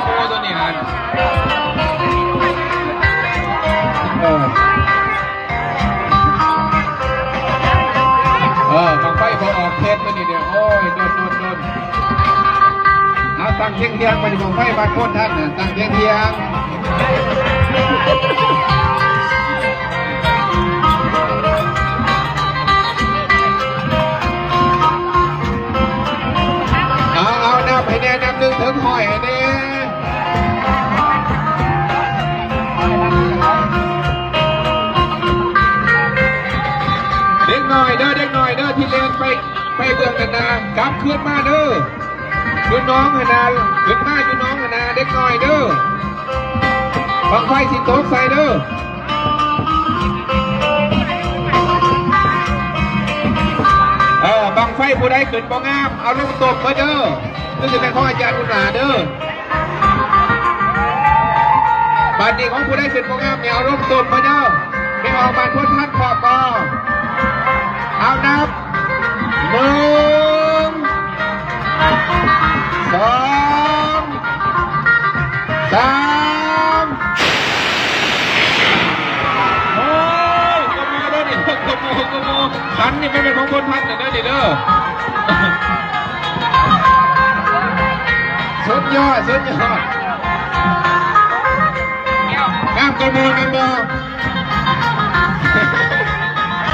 ໂອ້ ຕົວນີ້ຫັ້ນ ເອີ ເອີ ບັ້ງໄຟບໍ່ອອກເຂດຕົວນີ້ເດ້. ໂອ້ຍ ດົນໆໆ ເອົາ ຕັ້ງຮຽງໆ ບັດນີ້ ບັ້ງໄຟບາດຄົນທັນນະ ຕັ້ງຮຽງໆ. ເອົາ ເອົາ ນັບໃຫ້ແດ່ ນັບໜຶ່ງເຖິງຮ້ອຍໃຫ້ແດ່. ເດັກນ້ອຍເດີ ເດັກນ້ອຍເດີ ທີ່ແລ່ນໄປ ໄປເບື້ອງນັ້ນນະ ກັບຄືນມາເດີ. ຢູ່ໜອງຫັ້ນນະ ຂຶ້ນມາຢູ່ໜອງຫັ້ນນະ ເດັກນ້ອຍເດີ ບັ້ງໄຟຊິຕົກໃສ່ເດີ. ເອີ ບັ້ງໄຟຜູ້ໃດຂຶ້ນບໍ່ງາມ ເອົາລົງຕົ້ມເບິດເດີ ຄືຊິແມ່ນຂອງອາຈານບຸນຫຼ້າເດີ. ບາດນີ້ຂອງຜູ້ໃດຂຶ້ນບໍ່ງາມນີ້ ເອົາລົງຕົ້ມເບິດເດີ. ແມ່ອອກບ້ານໂພນທັນພ້ອມບໍ່? ເອົາ ນັບ ໜຶ່ງ ສອງ ສາມ. ໂອ້ຍ ກົບມືເດີນີ້ ກົບມື ກົບມື. ຂັນນີ້ມັນເປັນຂອງຄົນພັດເດີນີ້ເດີ. ສຸດຍອດ ສຸດຍອດ. ງາມກວ່າໝູ່ແມ່ນບໍ່?